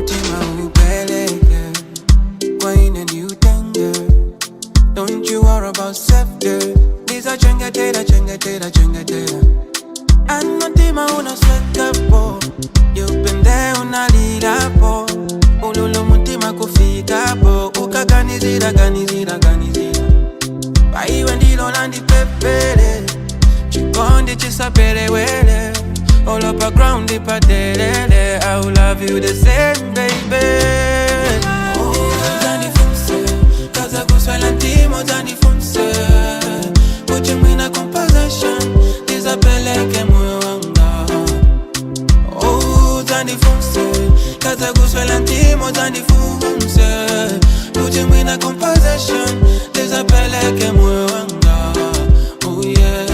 Mtima upeleke kwa ine ndiutenge. Don't you worry about safety. Ndizachengetera, chengetera, chengetera. Ano mtima unaswekapo. You've been there, unalirapo. Ululu mutima kufikapo. Ukaganizira, ganizira, ganizira. Paiwe ndilo landipepele. Chikondi chisapelewele. All up a ground ipadelele. I will love you the same, baby. Utanifunse, kaza kuswela ntimo utanifunse. Kuti mwina composition, ndizapeleke moyo wanga. Oh, utanifunse, kaza kuswela ntimo utanifunse. Kuti mwina composition, ndizapeleke moyo wanga. Oh yeah.